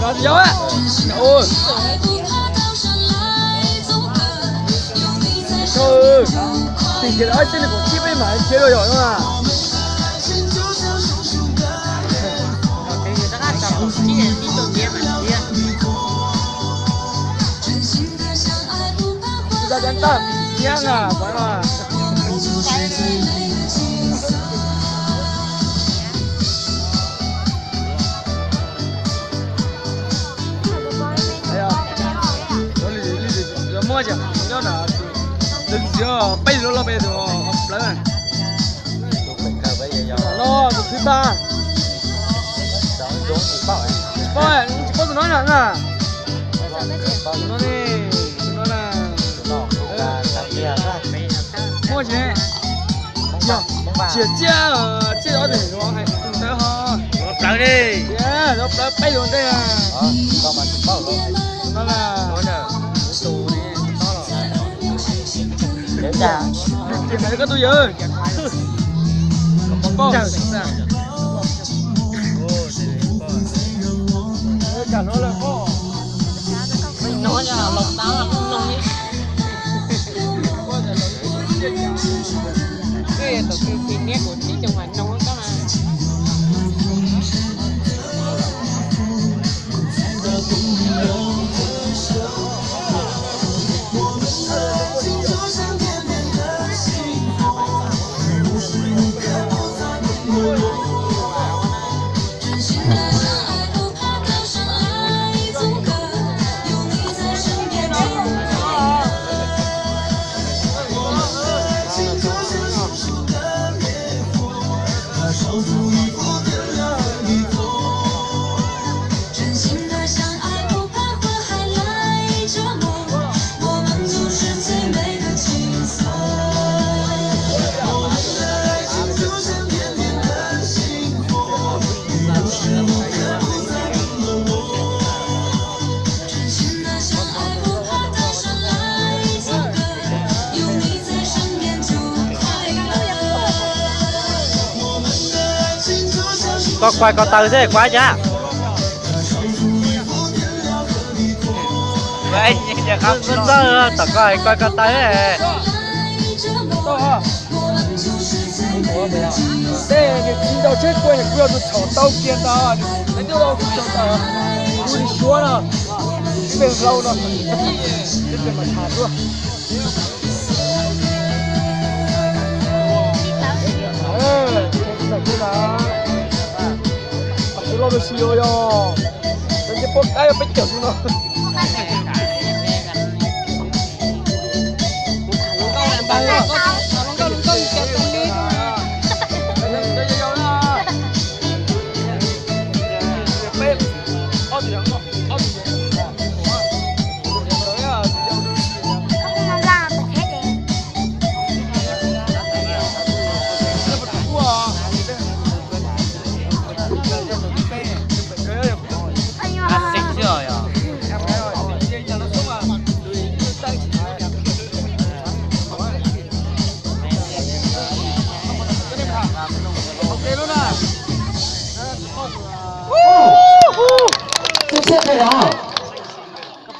Los yau á. Ui. Tim kiag ob txhiab nees nkaum tsib peb mam khiav dua yom no na. Muaj nyob na, peb lub loj peb tus plawv. No tus thứ ba. Tsis paub, tsis paub tus no na. Tus no ne, tus no na. Muaj tsis ne? Tsis, txiaj, txiaj ob tug hais tus ntawd ho. Plawv li. Txiaj, plawv peb tus ntej na. Tus no na. Ces koj tus yawg. Koj kuaib ko taw xwb kuaib cas. Tom koj kuaib ko taw. Tej niam txiv nrog tsheb tuaj es kuv yog tus txhaum tau kiag ntawd, lawv twb ua kuv tsaug ntawd, kuv li suav no, ib peb hlau no, ib peb mas tham tuaj. Tus loj tus xyoo yog, lawv nce pob kab yog peb caug xyoo no. Tus tshiab pem los?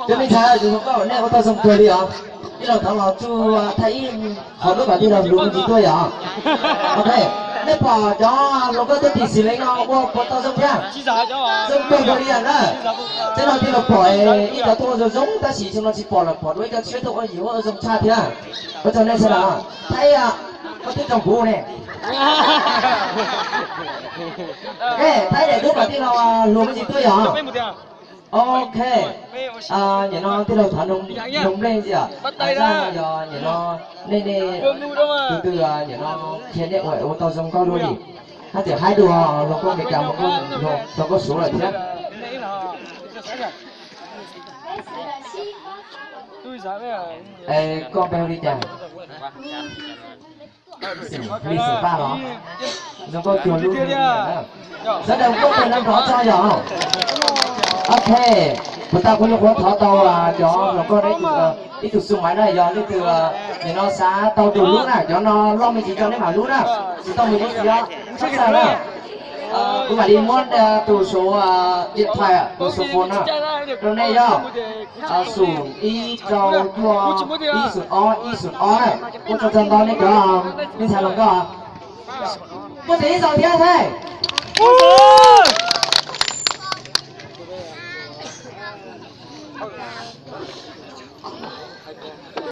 Cov me ntxhais, nej ua tau zoo kawg li os. Ib los thov los tsuj thaij ib qho duab kom tij laug hluas me ntsis tuaj yom. Ok, nej pom cov hluas nkauj tuaj tim Xis Lees no ua puas tau zoo thiab? Zoo kawg nkaus li na. Tej no tij laug pom ib cov tuaj ua zoo zoo tab sis xyoo no tsis pom lawm, pom dua ib cov tshiab tuaj ua yim ua zoo tshaj thiab. Ua tsaug nej sawv daws. Thaij ib, koj twb tsoom kuv ne. Thaij daim duab kom tij laug hluas me ntsis tuaj yom. Ok, nim no tij laug thov nug nplej ntxiv, yog nim no nej, nej tus twg nim no qhia nej ua, ua tau zoo nkauj dua li, haj tseem haib dua hluas nkauj Amelikas, hluas nkauj Suav lawm thiab. Koj npe hu li cas? Li Xwm Paj los? Zoo nkauj cuag lub, sawv daws kuj tes nrov tso yom. Ok, puas tas kuv nyuam qhuav thov tau cov hluas nkauj ib tug xu maiv na, yog leej twg nim no xav tau tus hlub na, cov no loj me ntsis tso neb mam hlub na, tsis tau mus ib txhis os, txhob xav na. Kuv mam li muab tus số điện thoại, tus số phone na rau nej yog xum ib rau cuaj ib xum ob ib xum ob na. Ua tsaug tsaug ntau nej cov me ntxhais hluas nkauj. Muaj tes ib zaug thiab thiab.